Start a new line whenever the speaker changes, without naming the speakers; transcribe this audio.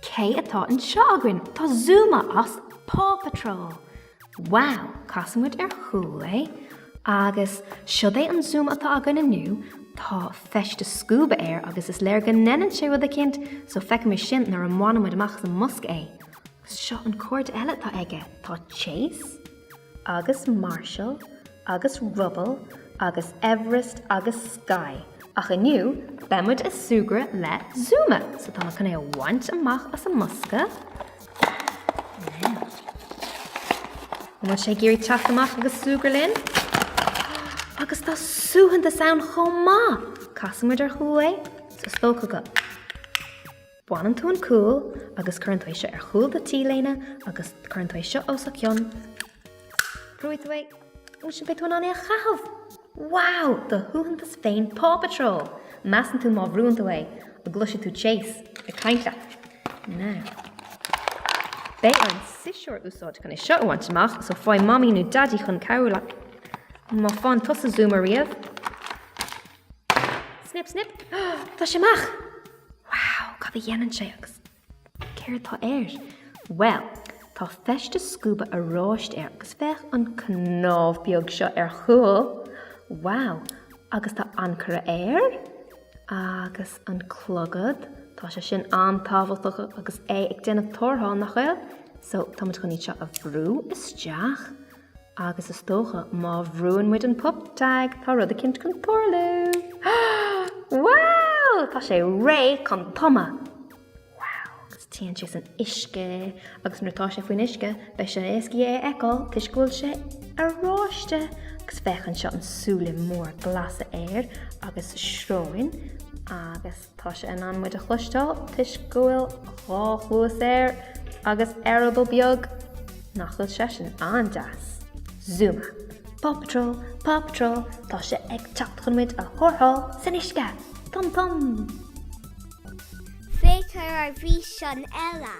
Cé atá anseo againn? Tá Zuma as Paw Patrol! Wow! Casfaidh muid ar chúl é. Agus siod é an Zuma atá againn inniu. Tá feisteas scuaba air agus is léir go ndéanann sé rud eicínt, so feicfidh muid sin nuair a mbaineann muid amach as an mbosca é. Agus seo an cairde eile atá aige. Tá Chase agus Marshall agus Rubble agus Everest agus Skye. Ach inniu, beidh muid ag súgradh le Zuma! So tá mé chun é a bhaint amach as an mbosca. Now. An bhfuil sé ag iarraidh teacht amach agus súgradh linn? Agus tá suaitheantas ann chomh maith! Casfaidh muid ar chúl é. So is dócha go Baineann tú an cúl agus cuireann tú é seo ar chúl do T-léine agus cuireann tú é seo os a chionn. Brúfaidh tú é ansin beidh tú in ann é a chaitheamh! Wow! Do shuaitheantas féin Paw Patrol! Measann tú má bhrúann tú é, an gcloisfidh tú Chase ag caint leat? Now. Beidh orainn siosúr a úsáid chun é seo a bhaint amach, so faigh Mamaí nó Daidí chun cabhrú leat. Má faigheann tusa Zuma riamh. Snip, snip! Tá sé amach! Wow, cad a dhéanann sé agus céard atá air? Bhuel, tá feisteas scuaba oráiste air agus féach an cnámh beag seo ar chúl. Wow, agus tá ancaire air agus an clogad. Tá sé sin an-tábhachtach agus é ag déanamh tarrtháil, nach bhfuil? So, tá muid chun iad seo a bhrú isteach. Agus is dócha má bhrúann muid an pup tag tá rud eicínt chun tarlú. Wow! Tá sé réidh chun tumadh! Wow! Agus téann sé san uisce agus nuair atá sé faoin uisce beidh sé éasca é a fheiceáil toisc go bhfuil sé oráiste. Agus féach anseo an súile mór glasa air agus sróin agus Tá sé in ann muid a chloisteáil toisc go bhfuil dhá chluas air agus eireaball beag. Nach bhfuil seisean an-deas? Zuma! Paw Patrol! Paw Patrol! Tá sé ag teacht chun muid a tharrtháil san uisce! Tum tum!
Féach ar ár bhfíseán eile.